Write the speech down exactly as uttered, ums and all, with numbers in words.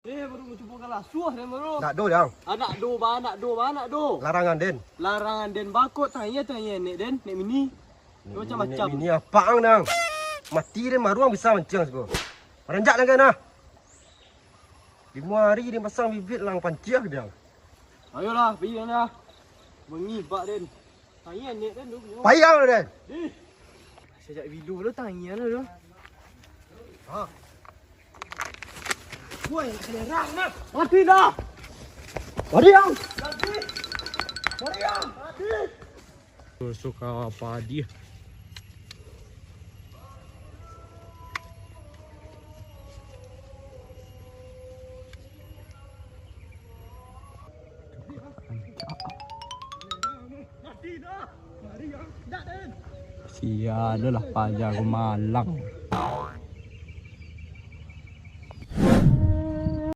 Eh, baru mancubo ka lasuah den baru. Nak do, Dang. Ah, nak do ba, nak do ba, nak do. Larangan den. Larangan den bakok, tanya tanya nek den, nek mini. Macam-macam. Nek mini apa ang, Dang? Mati den baru ang bisa mancing siko. Ranjak den kan ah. Limo hari den pasang bibit lang panciah, Dang. Ayolah, pai lah. Mangibak den. Tanya nek den tu. Pai ang den. Sajak bilo lo tanya lo tu. Ha. Woi, kelerang nah. Mati dah. Mari ang. Mati. Mari ang. Mati. Suka apa dia? Sia ado lah paja ko malang.